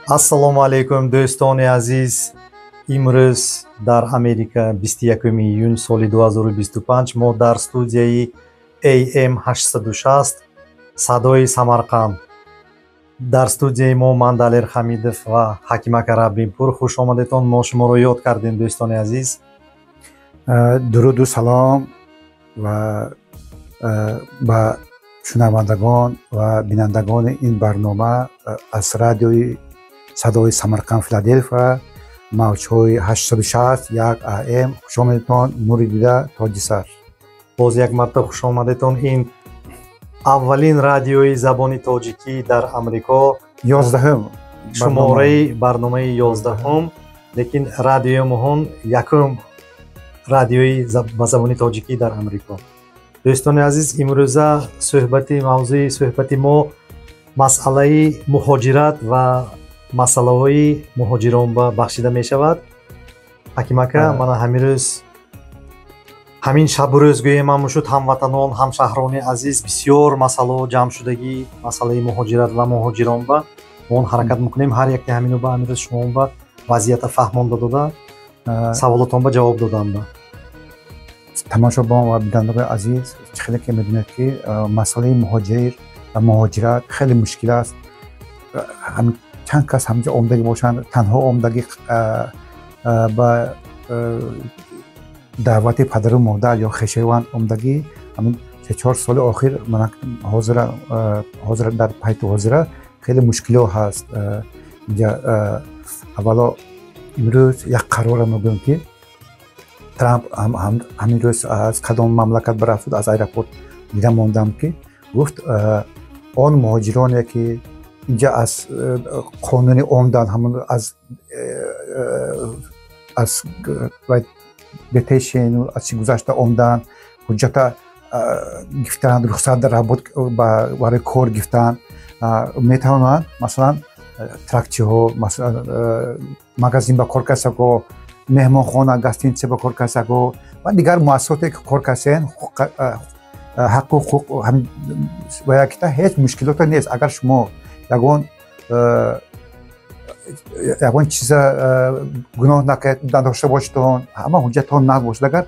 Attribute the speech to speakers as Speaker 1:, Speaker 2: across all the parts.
Speaker 1: Ассалому алайкум, дӯстони азиз. Имрӯз дар Америка 21 июн соли 2025 мо дар студияи AM 860 «Садои Самарқанд». Дар студияи мо ман, Далер Хамидов, ва Ҳакимака Раббинпур. Хуш омадетон, мо шуморо ёд кардем, дӯстони азиз.
Speaker 2: Дуруду салом ва ба шунавандагон ва бинандагони ин барнома аз радиои «Садои Самарқанд», Филаделфия, мавҷҳои 860 1 АМ. Хушомадетон, нури дида, тоҷи сар.
Speaker 1: Боз як марта хушомадетон. Ин аввалин радиои забони тоҷикӣ дар Амрико.
Speaker 2: 11-ум.
Speaker 1: Шумораи барномаи 11-ум, лекин радиои моҳон якум радиои ба забони тоҷикӣ дар Амрико. Дӯстони азиз, имрӯза суҳбати мавзӯи суҳбати мо масъалаи муҳоҷират ва масъалаҳои муҳоҷирон ба бахшида мешавад. Ҳакимака, мана ҳамин рӯз, ҳамин шабу рӯз гӯем ҳам шуд, ҳамватанон, ҳамшаҳрони азиз, бисёр масъалаҳо ҷамъ шудагӣ масъалаи муҳоҷират ва муҳоҷирон ба мо он ҳаракат мекунем, ҳар яке ҳамино ба ҳамин рӯз шумо ба вазъията фаҳмонда дода, саволотон ба ҷавоб додан ба.
Speaker 2: Тамошобон ва бинандагони азиз, чӣ хеле ки медонед, ки масъалаи муҳоҷир ва муҳоҷират хеле мушкил аст. Чанд кас ҳамҷо омдагӣ бошанд, танҳо омдагӣ, ба даъвати падару модар ё хешованд омдагӣ, ҳамин 3-4 соли охир, ҳозира, дар пайти ҳозира хеле мушкилиҳо ҳаст инҷа. Аввало, имрӯз як қарора мегӯям, ки Трамп ҳамин рӯз аз кадом мамлакат барафтуд, аз аэропорт дида мондам, ки гуфт, он муҳоҷироне ки инҷа аз қонуни омдан, ҳамон аз detention, аз чӣ гузашта омдан, ҳуҷҷата гирифтанд, рухсат работ барои кор гирифтанд, метавонанд, масалан, тракчиҳо, масалан, магазин ба кор касако, меҳмонхона, гостиница ба кор касако ва дигар муассисоте ки кор касен, ҳаққу ҳуқуқ ва якита ҳеҷ мушкилоте нест. Агар шумо ягон чиза гуноҳ надошта бошедон, ҳама ҳуҷҷатон нақд бошад, агар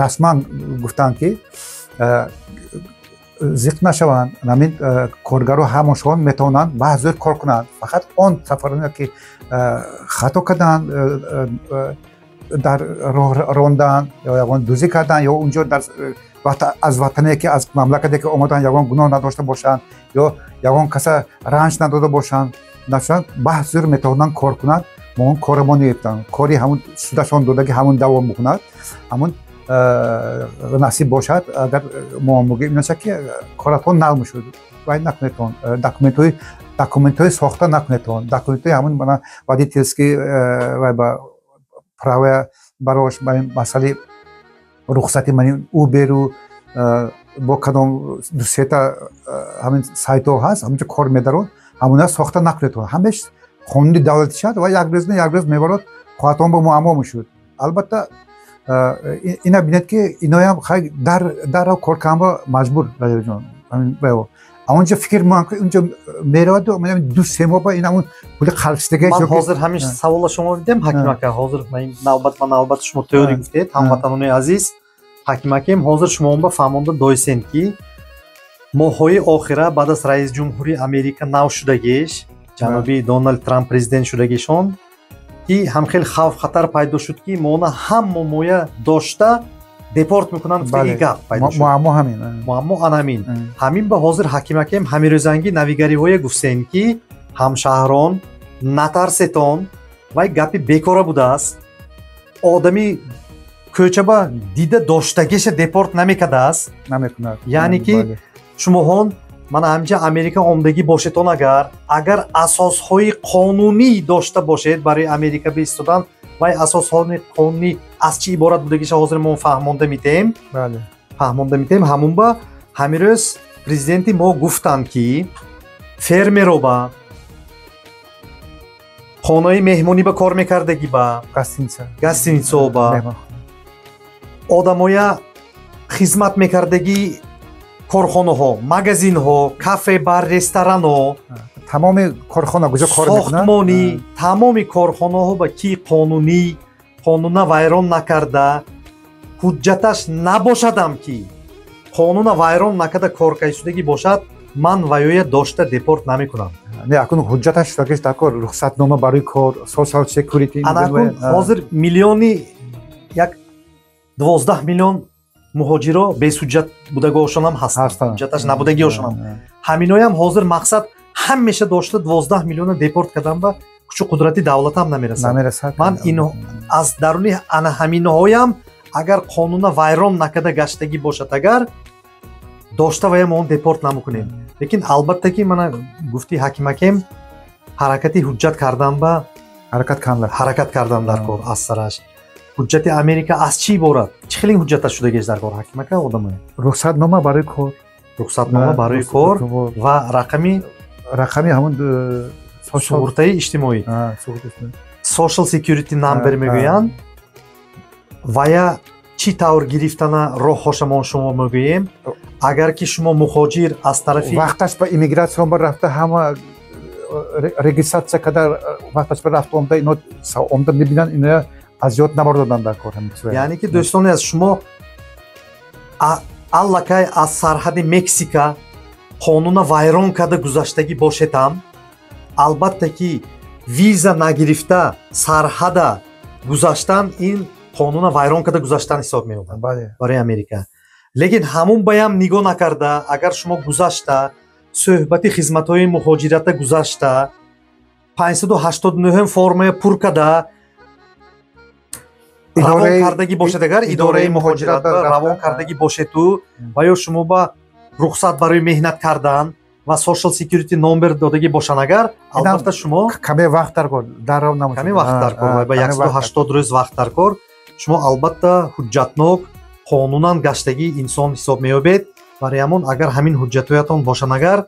Speaker 2: расман гуфтанд, ки зиқ нашаванд, ҳамин коргаро ҳамошон метавонанд баҳзур кор кунанд. Фақат он сафароне ки хато карданд, дар роҳ рондан ё ягон дузӣ кардан, ё унҷо дар аз ватане ки, аз мамлакате ки омадан, ягон гуноҳ надошта бошанд ё ягон каса ранҷ надода бошанд, баҳзур метавонанд кор кунанд. Мо он кора мо негирифтам, кори ҳамун судашон додаги ҳамун давом мекунад. Ҳамун насиб бошад, агар мо мегӯем инаша, ки коратон нағз мешуд, вай накунедтон, документҳои сохта накунедтон, документҳои ҳамун мана водительский вай ба права барош, масъалаи рухсати мани Уберу бо кадом дусета ҳамин сайтҳо ҳаст, ҳаминҷо кор медарод, ҳамуна сохта накунедтон. Ҳамеш қонуни давлатӣ шад ва як рӯз не, як рӯз мебарод, хоҳатон ба муаммо мешуд. Албатта, ина бинед, ки иноям хай дарро кор кардан маҷбур ҷон. Онҷо фикр мекунам, ки унҷо мераваду 2-3 моҳ ба ин ҳамун пули қалбшидаги.
Speaker 1: Ман ҳозир ҳамин савола шумо дидем, ҳаким ака. Ҳозир навбат ба навбат шумо теория гуфтед. Ҳамватанони азиз, ҳаким акем ҳозир шумо ба фаҳмонда дойсен, ки моҳҳои охира баъд аз раиси ҷумҳури Америка нав шудагиш, ҷаноби Доналд Трамп президент шудагишон, ки ҳамхел хавф хатар пайдо шуд, ки мона ҳаммо моя дошта депорт мекунанд, гуфтаги гап пайдо шуд.
Speaker 2: Муаммо ҳамин.
Speaker 1: Муаммо ан ҳамин. Ҳамин ба ҳозир ҳакимакем ҳамирӯзангӣ навигариҳое гуфтем, ки ҳамшаҳрон, натарсетон, вай гапи бекора будааст. Одами кӯчаба дида доштагиша депорт намекардааст.
Speaker 2: Намекунад.
Speaker 1: Яъне ки шумоҳон мана ҳамҷа Америка омдагӣ бошедон, агар асосҳои қонунӣ дошта бошед барои Америка биистодан, вай асосҳои қонунӣ аз чӣ иборат будагиша ҳозир мо фаҳмонда митем. Фаҳмонда митем. Ҳамун ба ҳамин рӯз президенти мо гуфтанд, ки фермероба, хонаи меҳмонӣ ба кор мекардагӣ ба,
Speaker 2: гостиница,
Speaker 1: гостиницаоба, одамоя хизмат мекардагӣ, корхонаҳо, магазинҳо, кафе, бар, ресторанҳо.
Speaker 2: Тамоми корхона куҷо кор мекунанд,
Speaker 1: сохтмонӣ, тамоми корхонаҳо ба ки қонунӣ, қонуна вайрон накарда, ҳуҷҷаташ набошадам, ки қонуна вайрон накарда коркайсудагӣ бошад, ман ваёя дошта депорт намекунам.
Speaker 2: Не, акун ҳуҷҷаташ шудагиш дар кор, рухсатнома барои кор, social security.
Speaker 1: Ана акун ҳозир миллиони як 12 миллион муҳоҷиро бесҳуҷҷат будагиошонам ҳастанд, ҳуҷҷаташ набудагиошонам. Ҳаминоям ҳозир мақсад ҳамеша дошта 12 миллиона депорт кардан ба кучу қудрати давлатам намерасад.
Speaker 2: Намерасад.
Speaker 1: Ман ин аз даруни ана ҳаминоҳоям, агар қонуна вайрон накарда гаштагӣ бошад, агар дошта ваям он депорт намекунем. Лекин албатта ки мана гуфти ҳакимакем, ҳаракати ҳуҷҷат кардан ба
Speaker 2: ҳаракат кардан.
Speaker 1: Ҳаракат кардан дар кор. Аз сараш ҳуҷҷати Америка аз чӣ иборат, чӣ хеле ҳуҷҷаташ шудагиаш дар кор, ҳакимака, одамое?
Speaker 2: Рухсатнома барои кор.
Speaker 1: Рухсатнома барои кор ва рақами
Speaker 2: рақами ҳамон
Speaker 1: суғуртаи иҷтимоӣ, social security number мегӯянд. Вая чӣ тавр гирифтана роҳҳошамон шумо мегӯем. Агар ки шумо мухоҷир аз тарафи
Speaker 2: вақташ ба иммигратсион ба рафта, ҳама регистрация карда, вақташ ба рафта омда, ино омда мебинанд, ино аз ёд набардоданд дар кор.
Speaker 1: Яъне ки, дӯстони аз шумо, аллакай аз сарҳади Мексика қонуна вайрон карда гузаштагӣ бошедам, албатта ки виза нагирифта сарҳада гузаштан, ин қонуна вайрон карда гузаштан ҳисоб меёбад барои Америка. Лекин ҳамун баям нигоҳ накарда, агар шумо гузашта, суҳбати хизматҳои муҳоҷирата гузашта, 589 формая пур карда равон кардагӣ бошед, агар идораи муҳоҷират равон кардагӣ бошеду ва ё шумо ба рухсат барои меҳнат кардан ва social security number додагӣ бошанд, агар албатта шумо
Speaker 2: каме вақт дар кор.
Speaker 1: Каме вақт дар кор, ба 180 рӯз вақт дар кор. Шумо албатта ҳуҷҷатнок, қонунан гаштагӣ инсон ҳисоб меёбед. Барои ҳамон, агар ҳамин ҳуҷҷатҳоятон бошанд, агар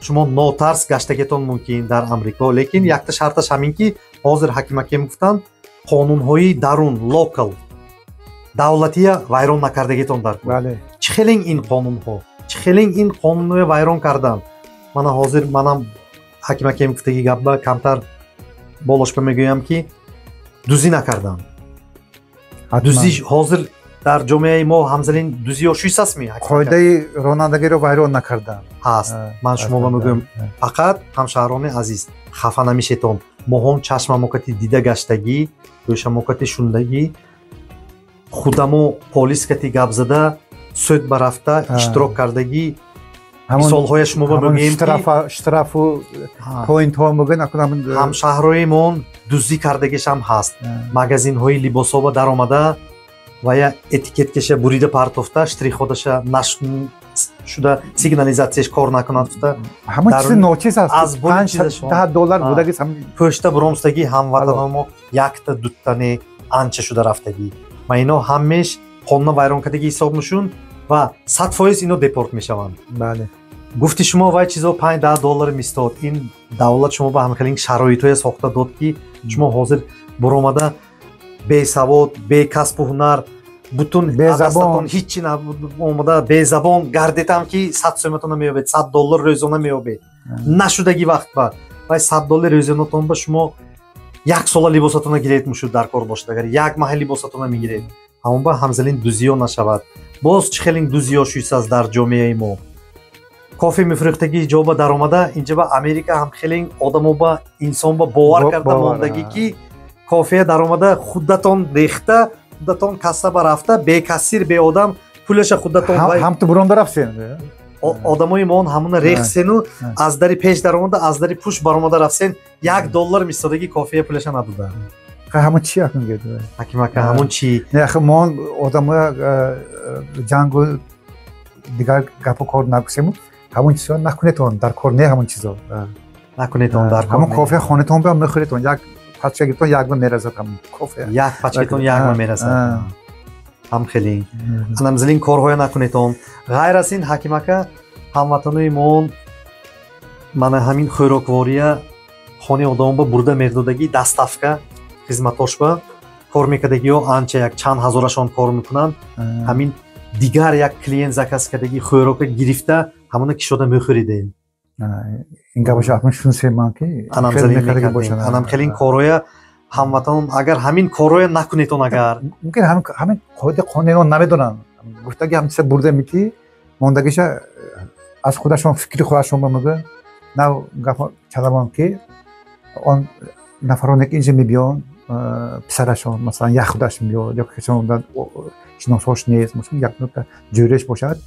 Speaker 1: шумо нотарс гаштагиатон мумкин дар Амрико. Лекин якта шарташ ҳамин ки ҳозир ҳакимакем гуфтанд, қонунҳои дарун, local, давлатия вайрон накардагитон дар кор. Чӣ хелен ин қонунҳо, чӣ хелен ин қонунҳои вайрон кардан? Мана ҳозир манам ҳакимакем гуфтаги гапба камтар болошба мегӯям, ки дузӣ накардан. Дузӣ ҳозир дар ҷомеаи мо ҳамзалин дузиё шуйсастми?
Speaker 2: Қоидаи ронандагиро вайрон накардан.
Speaker 1: Ҳаст. Ман шумо ба мегӯям, фақат ҳамшаҳрони азиз, хафа намешетон. Моҳон чашмамокати дида гаштагӣ, гӯшамокати шундагӣ, худамо полискати гап зада, суд ба рафта иштирок кардагӣ мисолҳоя шумо ба мегӯем.
Speaker 2: Штрафу поинтҳо мегӯен.
Speaker 1: Ҳамшаҳроимон дуздӣ кардагишам ҳаст. Магазинҳои либосҳо ба даромада ва я этикеткаша бурида партофта, штриходаша шуда, сигнализатсияш кор накунад гуфта.
Speaker 2: Ҳамон чизи ночиз аст.
Speaker 1: Аз
Speaker 2: 10 доллар будаги.
Speaker 1: Пӯшта буромстагӣ ҳамватаномо якта дуттане анча шуда рафтагӣ ва ино ҳамеш қонуна вайрон кардагӣ ҳисоб мешун ва 100% ино депорт мешаванд. Гуфти шумо, вай чизо 5-10 доллар мистод. Ин давлат шумо ба ҳамхелин шароитҳое сохта дод, ки шумо ҳозир буромада, бесавод, бекасбу ҳунар, бутун
Speaker 2: безабон,
Speaker 1: ҳичи омада, безабон гардетам ки 100 соматона меёбед, 100 доллар рӯзона меёбед. Нашудаги вақт ба вай 100 доллар рӯзонатон ба шумо як сола либосатона гиред мушуд дар кор бошад, агар як маҳи либосатона мегиред. Ҳамон ба ҳамзалин дузиё нашавад. Боз чӣ хелин дузиё шуйсаст дар ҷомеаи мо? Кофе мефурӯхтагӣ ҷо ба даромада, инҷа ба Америка ҳам хеле одамо ба инсон ба бовар карда мондагӣ, ки кофея даромада, худатон рехта, худатон касса ба рафта, бекассир, беодам, пулаша худатон
Speaker 2: ҳамту буронда рафтен.
Speaker 1: Одамои моон ҳамуна рехсену аз дари пеш даромада, аз дари пушт баромада рафсен, 1 доллар мистодагӣ кофея пулаша надода.
Speaker 2: Ҳамон чи акун?
Speaker 1: Ҳакимака, ҳамон чи?
Speaker 2: Моон одамоя ҷангу дигар гапу кор нагусему, ҳамон чизо накунетон дар кор, не, ҳамон чизо
Speaker 1: накунетон дар кор.
Speaker 2: Ҳамон кофе хонатон биям мехӯретон, як пачка гиртон, як ба мерасад ҳамон кофе.
Speaker 1: Як пачкатон як ба мерасад. Ҳам хеле анамзилин корҳоя накунетон. Ғайр аз ин, ҳакимака, ҳамватанои моон мана ҳамин хӯроквория хони одамон ба бурда медодагӣ, доставка хизматошба кор мекардагиҳо, анча як чанд ҳазорашон кор мекунанд. Ҳамин дигар як клиент заказ кардагӣ хӯрока гирифта, ҳамона кишода мехӯридем.
Speaker 2: Ин гапаша акнун шунсем ман ки
Speaker 1: анам хелин корҳоя ҳамватанон агар ҳамин корҳоя накунетон, агар
Speaker 2: мумкин ҳамин қоида қонунро намедонанд, гуфтаги ҳам чиза бурда мити мондагиша аз худашон фикри худашон ба мегӯянд. Нав гап чалабон ки он нафароне ки инҷа мебиёнд, писарашон масалан як худаш мебиёд ё касон шиносош нест, мумкин як ҷӯреш бошад,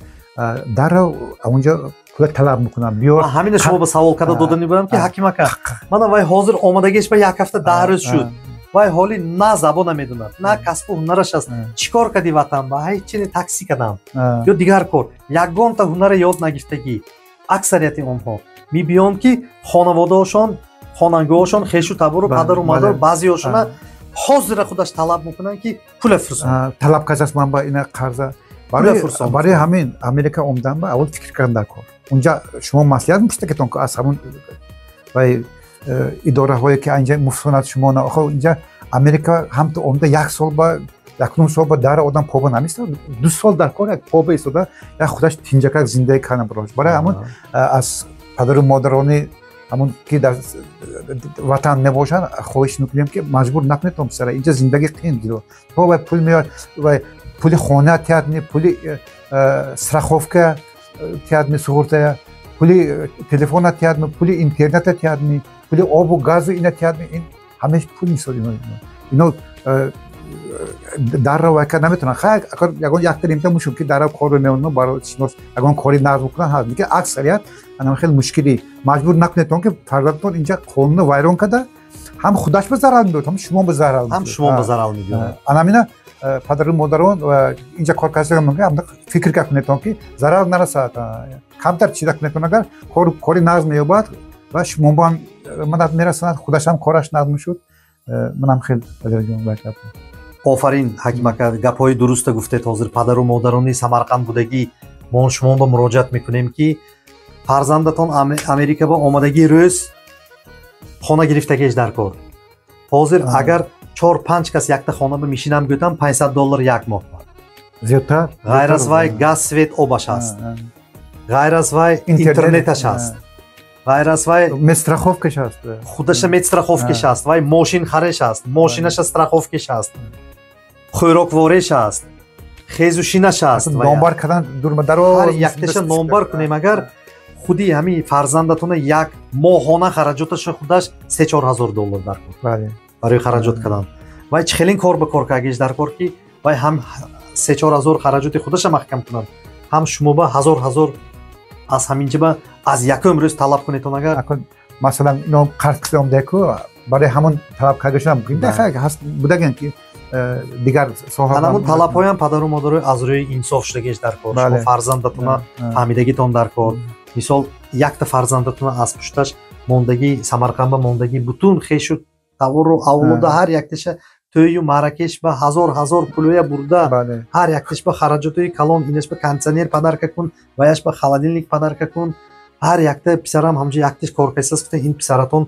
Speaker 2: даррав онҷо пула талаб мекунанд. Биёр,
Speaker 1: ҳамина шумо ба савол карда додани будам ки ҳаким ака, мана вай ҳозир омадагиш ба як ҳафта 10 рӯз шуд, вай ҳоли на забона медонад, на касбу ҳунараш аст. Чӣ кор кардӣ ватан ба? Ҳечине, таксӣ кардам ё дигар кор, ягонта ҳунара ёд нагирифтагӣ. Аксарияти онҳо мебиёнд ки хонаводаошон, хонангоҳошон, хешу табору падару модар баъзеошона ҳозира худаш талаб мекунанд ки пула фирсон.
Speaker 2: Талаб кардааст ман ба ина қарза. Барои ҳамин Америка омадан ба аввал фикр кардан дар кор. Унҷа шумо маслиҳат мепурсидакетон ки аз ҳамун вай идораҳое ки инҷа муфсонад шумо, охо инҷа Америка ҳам ту омада як сол ба 1.5 сол ба дар одам поба намеистад, 2 сол дар кор як поба истода, як худаш тинҷакак зиндагӣ кардан барош. Барои ҳамун аз падару модарони ҳамун ки дар ватан мебошанд хоҳиш мекунем ки маҷбур накунед то писара, инҷа зиндагӣ қиин, то вай пул меояд, вай пули хона тиядми, пули страховка тиядми, суғуртая, пули телефона тиядми, пули интернета тиядми, пули обу газу ина тиядми, ин ҳамеш пул мисол. Ино дарра вайка наметавонанд. Хай, агар ягон якта нимта мушкил ки дарра кор мемонанд, барои шинос ягон кори нағз мекунанд ҳаст, лекин аксарият анам хеле мушкилӣ. Маҷбур накунедтон ки фарзандтон инҷа қонунро вайрон карда, ҳам худаш ба зарар мебиёд, ҳам шумо ба зарар
Speaker 1: ҳам шумо ба зарар мебиёд.
Speaker 2: Анамина падару модарон ва инҷа кор кардагон мумкин фикр кунедтон ки зарар нарасад, камтар чиза кунедтон, агар кори нағз меёбад ва шумо ба мадад мерасонад, худаш ҳам кораш нағз мешуд. Манам хел падарҷон вай.
Speaker 1: Офарин, ҳаким ака, гапҳои дуруста гуфтед. Ҳозир падару модарони Самарқанд будагӣ мо шумо ба муроҷиат мекунем ки фарзандатон Америка ба омадагии рӯз хона гирифтагиаш дар кор. Ҳозир агар 4-5 кас якта хона ба мишинам гӯтам, $500 як моҳ
Speaker 2: зиёдтар.
Speaker 1: Ғайр аз вай газ, свет, обаш ҳаст, ғайр аз вай интернеташ ҳаст, ғайр аз вай
Speaker 2: медстраховкаш ҳаст,
Speaker 1: худаша медстраховкаш ҳаст, вай мошин хареш ҳаст, мошинаша страховкаш ҳаст, хӯроквореш ҳаст, хезу шинаш ҳаст.
Speaker 2: Номбар кардан дурмадаро
Speaker 1: ҳар якташа номбар кунем, агар худи ҳамин фарзандатона як моҳона хараҷоташа худаш 3-4 ҳазор доллар дар кор барои хараҷот кардан. Вай чӣ хелин кор ба кор кардагиш дар кор ки вай ҳам 3-4 ҳазор хараҷоти худаша маҳкам кунад, ҳам шумо ба ҳазор ҳазор аз ҳамин ҷиба аз якум рӯз талаб кунедтон. Агар
Speaker 2: масалан ино қарз киса омдаку барои ҳамон талаб кардагишам ҳаст будаген ки дигар соҳа
Speaker 1: ҳамон талабҳоям падару модарои аз рӯи инсоф шудагиш дар кор. Шумо фарзандатона фаҳмидагитон дар кор. Мисол якта фарзандатона аз пушташ мондагӣ Самарқандба мондагӣ бутун хешу тавору авлода ҳар якташа тӯю маъракеш ба ҳазор ҳазор пулоя бурда, ҳар якташ ба хараҷотои калон, инаш ба кондитсионер подарка кун, ваяш ба холодильник подарка кун, ҳар якта писарам ҳамҷо якташ кор кардааст, гуфта ин писаратон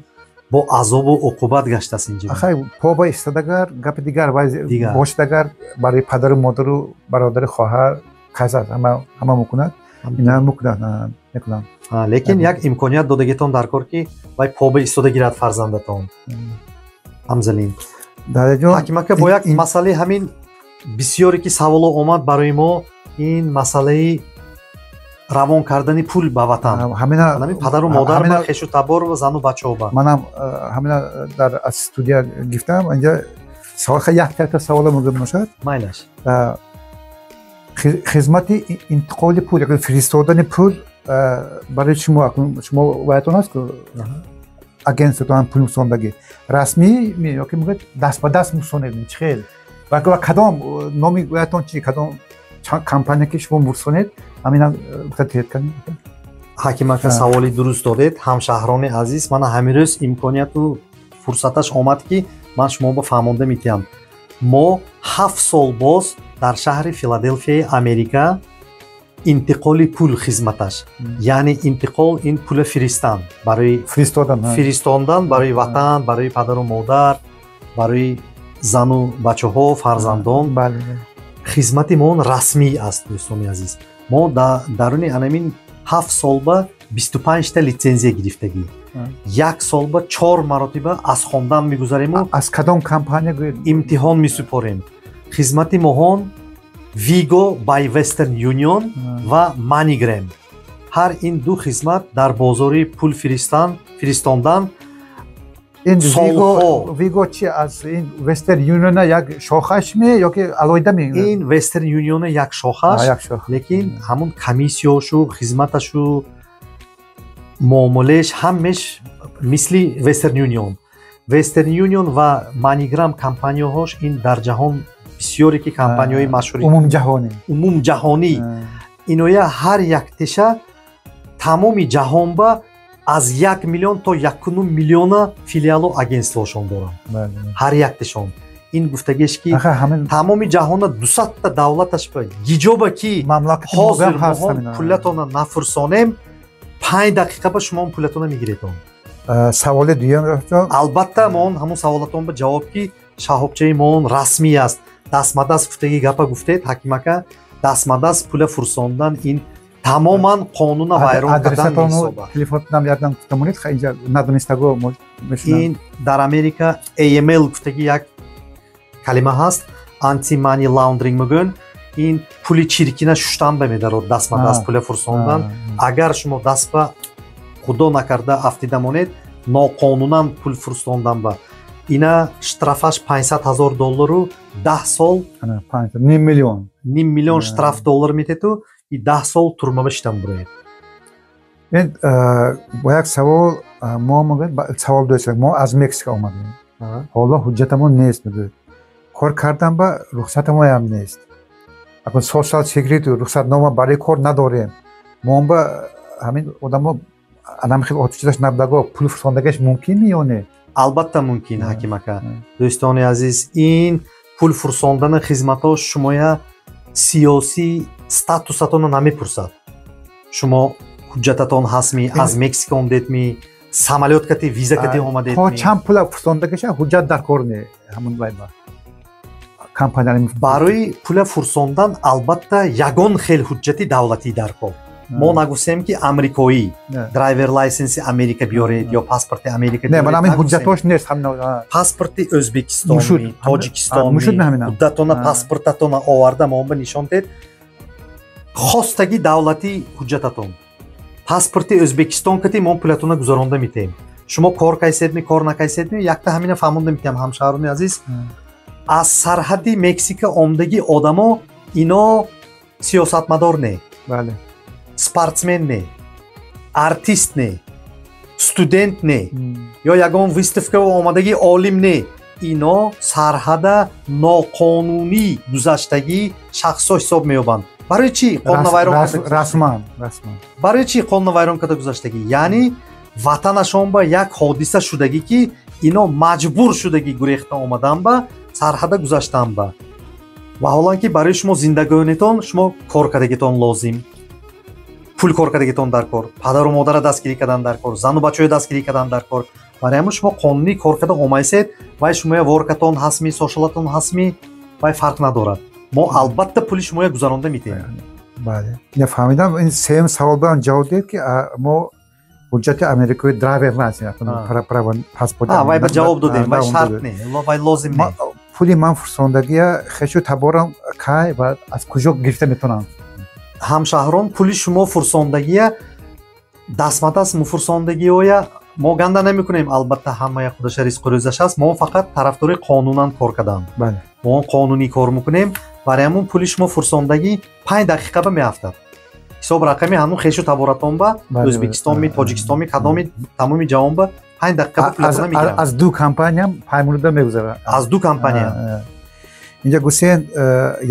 Speaker 1: бо азобу уқубат гаштааст инҷо.
Speaker 2: Ахай поба истодагар гапи дигар, вай бошдагар барои падару модару бародари хоҳар казад ҳама мекунад, ина мекунад, мекунанд.
Speaker 1: Лекин як имконият додагитон дар кор ки вай поба истода гирад фарзандатон. Ҳамзалин ҳаким ака, бо як масъалаи ҳамин бисёре ки саволо омад барои мо, ин масъалаи равон кардани пул ба ватан, ҳамин падару модар ба хешу табор ва зану бачаҳо ба.
Speaker 2: Манам ҳамина дар аз студия гирифтам, инҷа якта савола муҳим бошад.
Speaker 1: Майлаш.
Speaker 2: Хизмати интиқоли пул, фиристодани пул барои шумо, шумо ваятон аст агентствотон пул мусондагӣ расмӣ ёки мегӯяд даст ба даст мусонед, чӣ хел ва кадом номи ваятон чи, кадом компания ки шумо мурсонед, ҳамина гуфта тиҳед кардем.
Speaker 1: Ҳаким ака, саволи дуруст додед. Ҳамшаҳрони азиз, мана ҳамин рӯз имконияту фурсаташ омад ки ман шумо ба фаҳмонда метиҳам. Мо 7 сол боз дар шаҳри Филаделфияи Америка интиқоли пул хизматаш, яъне интиқол ин пула фиристан барои фиристондан барои ватан, барои падару модар, барои зану бачаҳо, фарзандон. Хизмати мо расмӣ аст, дӯстони азиз. Мо даруни анамин 7 сол ба 25 та литсензия гирифтагӣ. Як сол ба 4 маротиба аз хондан мегузариму
Speaker 2: аз кадом компания?
Speaker 1: Имтиҳон месупорем. Хизмати моҳон Vigo by Western Union ва MoneyGram. Ҳар ин ду хизмат дар бозори пул фиристондан.
Speaker 2: Ин Vigo чи, аз ин Western Union як шохаш ме ёки алоҳида ме?
Speaker 1: Ин Western Union як шохаш, лекин ҳамун комиссияшу, хизматашу, муомилааш ҳамеш мисли Western Union. Western Union ва MoneyGram компанияҳош ин дар ҷаҳон бисёре ки компанияҳои машҳури
Speaker 2: умумҷаҳонӣ.
Speaker 1: Умумҷаҳонӣ. Иноя ҳар як теша тамоми ҷаҳон ба аз 1 миллион то 1,5 миллиона филиалу агентствошон доранд ҳар яктешон. Ин гуфтагеш, ки тамоми ҷаҳона 200-та давлаташ ба гиҷоба ки ҳозир моҳон пулатона нафурсонем, 5 дақиқа ба шумо пулатона мегиретон.
Speaker 2: Саволи дуюм.
Speaker 1: Албатта, моон ҳамун саволатон ба ҷавоб, ки шаҳобчаи моон расмӣ аст. Дастмадаст гуфтаги гапа гуфтед, ҳакимака. Дастмадаст пула фурсондан ин тамоман қонуна вайрон кардан меҳисобад.
Speaker 2: Телефонам ядам гуфтамонед, инҷа надонистаго.
Speaker 1: Ин дар Америка AML гуфтаги як калима ҳаст, anti money laundering мегӯянд. Ин пули чиркина шуштан ба медарод дастмадаст пула фурсондан. Агар шумо даст ба, худо накарда, афтида монед ноқонунан пул фурсондан ба, ина штрафаш 500 ҳазор доллару 10 сол.
Speaker 2: Ним миллион.
Speaker 1: Ним миллион штраф доллар метету и 10 сол турмаба шитан буроед.
Speaker 2: Ин бо як савол мо савол доштем. Мо аз Мексика омадем, ҳоло ҳуҷҷатамон нест, мегӯяд, кор кардан ба рухсатамоям нест, акун social security, рухсатнома барои кор надорем. Мо ба ҳамин одамо анам хел отчизаш набдаго пул фурсондагаш мумкин ё не?
Speaker 1: Албатта, мумкин, ҳаким ака. Дӯстони азиз, ин пул фурсондани хизматҳо шумоя сиёсӣ статусатонро намепурсад. Шумо ҳуҷҷататон ҳастми, аз Мексика омдедми, самолёт кати, виза кати омадед.
Speaker 2: То чанд пула фурсондагаша ҳуҷҷат дар кор не ҳамун вайба компания?
Speaker 1: Барои пула фурсондан албатта ягон хел ҳуҷҷати давлатӣ дар кор. Мо нагуфтем, ки амрикоӣ driver license и Америка биёред ё паспорти Америка.
Speaker 2: Не, ман ҳамин ҳуҷҷатош нест.
Speaker 1: Паспорти Ӯзбекистони, Тоҷикистони ҳуҷҷатона, паспортатона оварда мо ба нишон дед. Хостаги давлатӣ ҳуҷҷататон, паспорти Ӯзбекистон кати мо пулатона гузаронда метаҳем. Шумо кор кайседми, кор накайседми, якта ҳамина фаҳмонда метаҳам, ҳамшаҳрони азиз. Аз сарҳади Мексика омдагӣ одамо ино сиёсатмадор не, спортсмен не, артист не, студент не ё ягон выставка омадагӣ олим не. Ино сарҳада ноқонунӣ гузаштагӣ шахсҳо ҳисоб меёбанд. Барои чӣ қонунавайрон?
Speaker 2: Расман, расман.
Speaker 1: Барои чӣ қонунавайрон карда гузаштагӣ? Яъне ватанашон ба як ҳодиса шудагӣ, ки ино маҷбур шудагӣ гурехта омадан ба сарҳада гузаштан ба. Ва ҳолан ки барои шумо зиндагонитон шумо кор кардагитон лозим, пул кор кардагитон дар кор, падару модара дастгирӣ кардан дар кор, зану бачаҳоя дастгирӣ кардан дар кор. Барои ҳамин шумо қонунӣ кор карда омайсед, вай шумоя work атон ҳастми, social атон ҳастми, вай фарқ надорад. Мо албатта пули шумоя гузаронда метиҳем.
Speaker 2: Бале, я фаҳмидам. Ин сеюм савол барам ҷавоб диҳед, ки мо ҳуҷҷати америкои driver license, паспорт.
Speaker 1: Вай ба ҷавоб додем, вай шарт не, вай лозим не.
Speaker 2: Пули ман фурсондагия хешу таборам кай ва аз куҷо гирифта метавонам?
Speaker 1: Ҳамшаҳрон, пули шумо фурсондагия дастмадаст муфурсондагиҳоя мо ганда намекунем. Албатта, ҳамая худаша ризқу рӯзаш аст. Мо фақат тарафдори қонунан кор кардам, мо қонунӣ кор мекунем. Барои ҳамун пули шумо фурсондагӣ 5 дақиқа ба меафтад ҳисоб рақами ҳамун хешу таборатон ба Ӯзбекистонми, Тоҷикистонми, кадоми тамоми ҷаҳон ба 5 дақиқа ба пулатона мегиранд.
Speaker 2: Аз ду компания паймонуда мегузарад.
Speaker 1: Аз ду компания.
Speaker 2: Инҷа гусен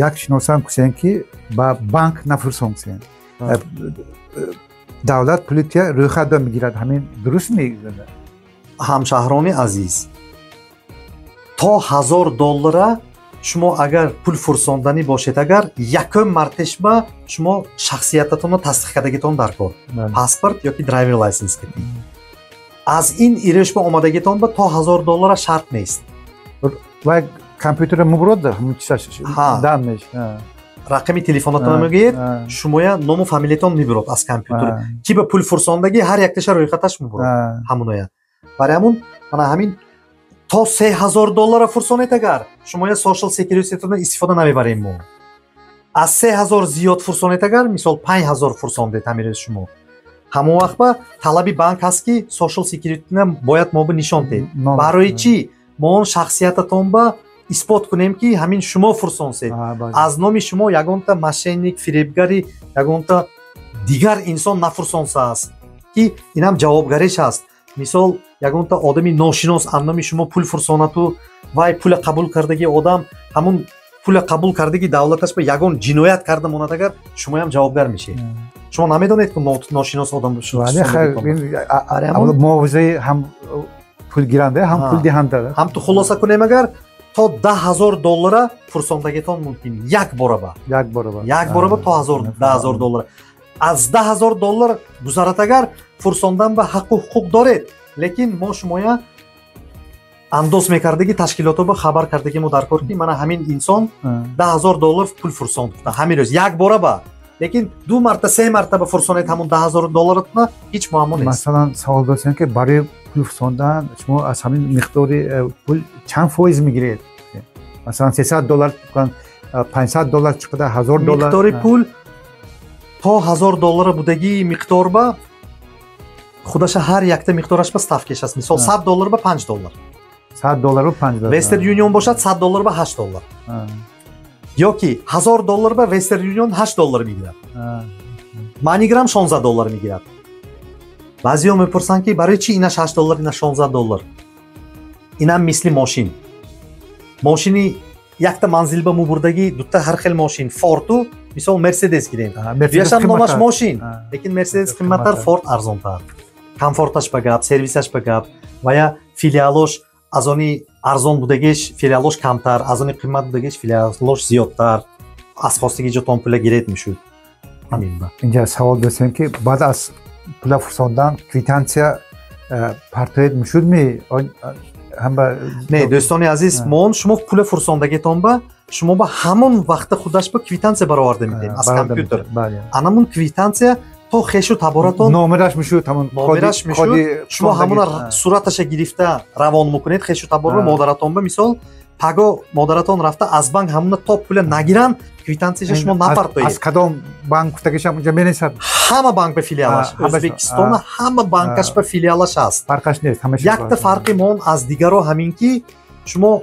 Speaker 2: як шиносам гусен, ки ба банк нафурсон, гусен, давлат пули тия рӯйхат мегирад. Ҳамин дуруст мегузарад?
Speaker 1: Ҳамшаҳрони азиз, то 1000 доллара шумо агар пул фурсонданӣ бошед, агар якум мартешба шумо шахсиятатонро тасдиқ кардагитон дар кор, паспорт ёки driver license кардӣ. Аз ин ирешба омадагитон ба то 1000 доллара шарт нест.
Speaker 2: Вай компютера мубурод дан.
Speaker 1: Рақами телефонатон мегӯед, шумоя ному фамилиятон мебурод аз компютер. Ки ба пул фурсондагӣ, ҳар якташа рӯйхаташ мебурод ҳамуноя. Барои ҳамун мана ҳамин то 3000 доллара фурсонед агар, шумоя social security тона истифода намебарем мо. Аз 3000 зиёд фурсонед агар, мисол, 5000 фурсондед ҳамин рӯз шумо, ҳамон вақт ба талаби банк ҳаст, ки social security на бояд мо ба нишон диҳед. Барои чӣ? Мо он шахсиятатон ба исбот кунем, ки ҳамин шумо фурсонсед, аз номи шумо ягонта мошенник, фиребгари, ягонта дигар инсон нафурсонсааст, ки инам ҷавобгариш аст. Мисол, ягонта одами ношинос аз номи шумо пул фурсонату вай пула қабул кардаги одам ҳамун пула қабул кардаги давлаташ ба ягон ҷиноят карда монад агар, шумоям ҷавобгар мешед. Шумо намедонед, ки ношинос одам.
Speaker 2: Муовизаи ҳам пулгиранда, ҳам пулдиҳанда.
Speaker 1: Ҳам ту хулоса кунем агар, то 10 000 доллара фурсондагитон мумкин як бораба.
Speaker 2: Як бораба.
Speaker 1: Як бораба то 10 000 доллар. Аз 10 000 доллар гузарад агар, фурсондан ба ҳаққу ҳуқуқ доред, лекин мо шумоя андоз мекардагӣ ташкилото ба хабар кардагӣ мо дар кор, ки мана ҳамин инсон 10 000 доллар пул фурсонд ҳамин рӯз як бора ба. Лекин ду марта, се мартаба фурсонед ҳамон 10 000 долларатона, ҳеҷ муаммо нест.
Speaker 2: Масалан, савол дошем, ки барои пул фурсондан шумо аз ҳамин миқдори пул чанд фоиз мегиред? Масалан, 300 доллар, 500 доллар, чӣ қадар, 1000 доллар?
Speaker 1: Миқдори пул то 1000 доллара будагии миқдор ба худаша ҳар якта миқдораш ба ставка ш аст. Мисол, 100 доллар ба 5 доллар.
Speaker 2: 100 доллар ба 5 доллар.
Speaker 1: Western Union бошад, 100 доллар ба 8 доллар ёки 1000 доллар ба Western Union 8 доллар мегирад, MoneyGram 16 доллар мегирад. Баъзеҳо мепурсанд, ки барои чӣ инаш 8 доллар, ина 16 доллар? Инам мисли мошин. Мошини якта манзил ба мубурдагӣ дута ҳар хел мошин, Форту, мисол, Мерседес гирем, дуяшам номаш мошин, лекин Мерседес қимматтар, Форд арзонтар. Комфорташ ба гап, сервисаш ба гап ва я филиалош аз они арзон будагиш филиалош камтар, аз они қиммат будагиш филиалош зиёдтар. Аз хостаги ҷотон пула гирет мешуд.
Speaker 2: Инҷа савол достем, ки баъд аз пула фурсондан квитансия партоед мешуд ми?
Speaker 1: Не, дӯстони азиз, мо шумо пула фурсондагитон ба шумо ба ҳамон вақта худаш ба квитансия бароварда медиҳем аз компютер. Анамун квитансия то хешу таборатон
Speaker 2: номераш мешуд ҳамон.
Speaker 1: Номераш мешуд. Шумо ҳамона сураташа гирифта равон мекунед хешу таборро, модаратон ба. Мисол, паго модаратон рафта аз банк ҳамона то пула нагиранд, квитансияша шумо напартоед.
Speaker 2: Аз кадом банк гуфтагишам унҷа менависад.
Speaker 1: Ҳама банк ба филиалаш, Ӯзбекистона ҳама банкаш ба филиалаш аст.
Speaker 2: Фарқаш нест.
Speaker 1: Якта фарқи мон аз дигаро ҳамин, ки шумо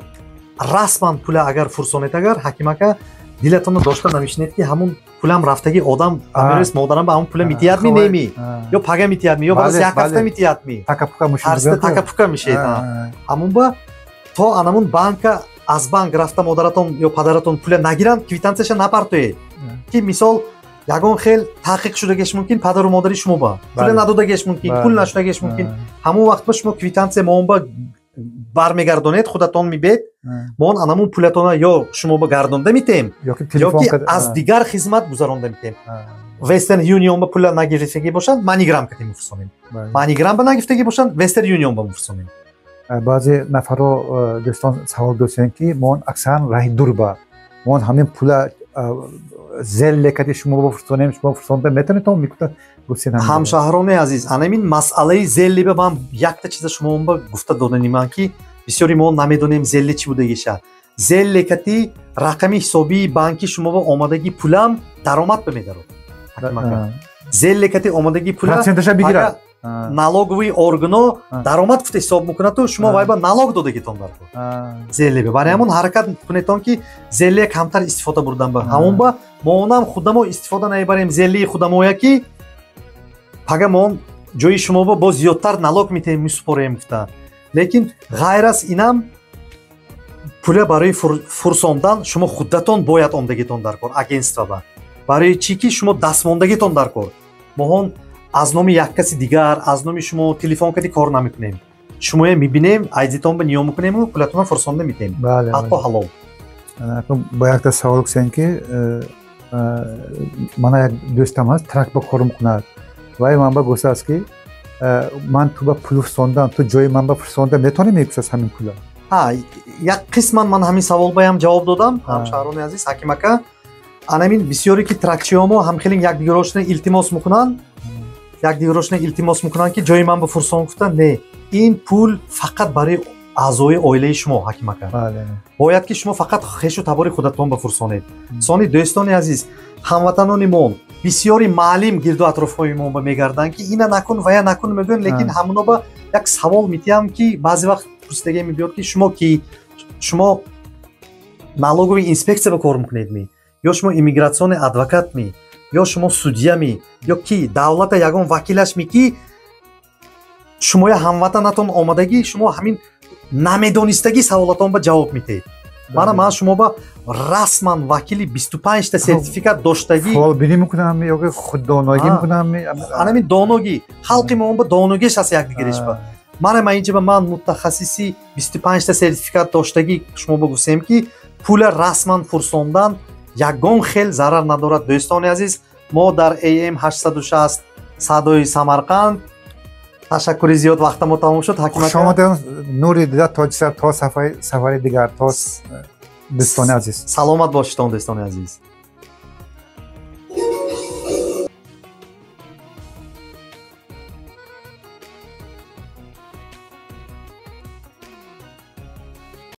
Speaker 1: расман пула агар фурсонед агар, Ҳаким ака, дилатонро дошта намешинед, ки ҳамун пулам рафтаги одам амирӯз модарам ба ҳамун пула митиядми, неми, ё пага митиядми, ё баъд аз як ҳафта митиядми, такапука мешед. Ҳамун ба то анамун банка аз банк рафта модаратон ё падаратон пула нагиранд, квитансияша напартоед, ки мисол, ягон хел таҳқиқ шудагеш мумкин, падару модари шумо ба пула надодагеш мумкин, пул нашудагеш мумкин. Ҳамун вақт ба шумо квитансия моон ба бармегардонед, худатон мебед, мо он анамун пулатона ё шумо ба гардонда митем, ёки аз дигар хизмат гузаронда митем. Western Union ба пула нагирифтагӣ бошанд, MoneyGram кати мефурсонем. MoneyGram ба нагирифтагӣ бошанд, Western Union ба мефурсонем.
Speaker 2: Баъзе нафарҳо, дӯстон, савол доштанд, ки мо аксаран раҳи дур ба мо ҳамин пула Zelle кати шумо бифурсонем, шумо фурсонда метавонед? Микута.
Speaker 1: Ҳамшаҳрони азиз, анамин масъалаи Zelle ба ман якта чиза шумо ба гуфта доданиман, ки бисёри мо намедонем Zelle чӣ будагиша. Zelle кати рақами ҳисобии банки шумо ба омадагӣ пулам даромад ба медарод. Zelle кати омадагӣ пула
Speaker 2: проценташа бигирад.
Speaker 1: Налоговый органо даромад гуфта ҳисоб мекунаду шумо вай ба налог додагитон дар Zelle. Барои ҳамон ҳаракат кунедон, ки Zelle камтар истифода бурдан ба. Ҳамон ба мо онам худамо истифода намебарем Zelle и худамоя, ки пага мо он ҷои шумо ба боз зиёдтар налог метаҳем, месупорем гуфта. Лекин ғайр аз инам пула барои фурсондан шумо худатон бояд омдагитон дар кор агентство ба. Барои чӣ ки шумо дастмондагитон дар кор. Моҳон аз номи як каси дигар, аз номи шумо телефон кади кор намекунем. Шумоя мебинем, ID тон ба ниё мекунему, пулатонро фурсонда метем, ҳаққу ҳалол.
Speaker 2: Бо якта савол кусем, ки мана як дӯстам ҳаст, truck ба кор мекунад. Вай ман ба гуфтааст, ки ман ту ба пул фурсондам, ту ҷои ман ба фурсонда метавонӣ, мегуфтааст, ҳамин пула.
Speaker 1: Як қисман ман ҳамин савол баям ҷавоб додам. Ҳамшаҳрони азиз, Ҳаким ака, Анамин бисёре ки тракчиҳо мо ҳамхелин якдигарошона илтимос мекунанд, якдигарошона илтимос мекунанд, ки ҷои ман ба фурсон гуфта. Не, ин пул фақат барои аъзои оилаи шумо, Ҳаким ака. Бояд ки шумо фақат хешу табори худатон бафурсонед. Сони, дӯстони азиз, ҳамватанони мо, бисёри маълим гирду атрофҳои мо ба мегарданд, ки ина накун, вая накун мегӯянд, лекин ҳамоно ба як савол метиҳам, ки баъзе вақт пурсидагӣ мебиёд, ки шумо ки, шумо налоговый инспексия ба кор мекунед ми, ё шумо иммиграционный адвокат ми, ё шумо судья ми, ё ки давлата ягон вакилаш ми, ки шумоя ҳамватанатон омадагӣ, шумо ҳамин намедонистагӣ саволатон ба ҷавоб медиҳед? Мана, ман шумо ба расман вакили 25-та сертификат доштагӣ.
Speaker 2: Фолбинӣ мекунам ё худдоногӣ мекунам?
Speaker 1: Анамин доногӣ халқи мо ба доногиш аст якдигариш ба. Мана, ман инҷа ба ман мутахассиси 25-та сертификат доштагӣ шумо ба гуфтем, ки пула расман фурсондан ягон хел зарар надорад. Дӯстони азиз, мо дар AM 860, Садои Самарқанд. Ташаккури зиёд, вақта мо тамом шуд. Ҳаким.
Speaker 2: Хуш омадем, нури дида тоҷикистон. То сафари дигар, то дӯстони азиз.
Speaker 1: Саломат бошитон, дӯстони азиз.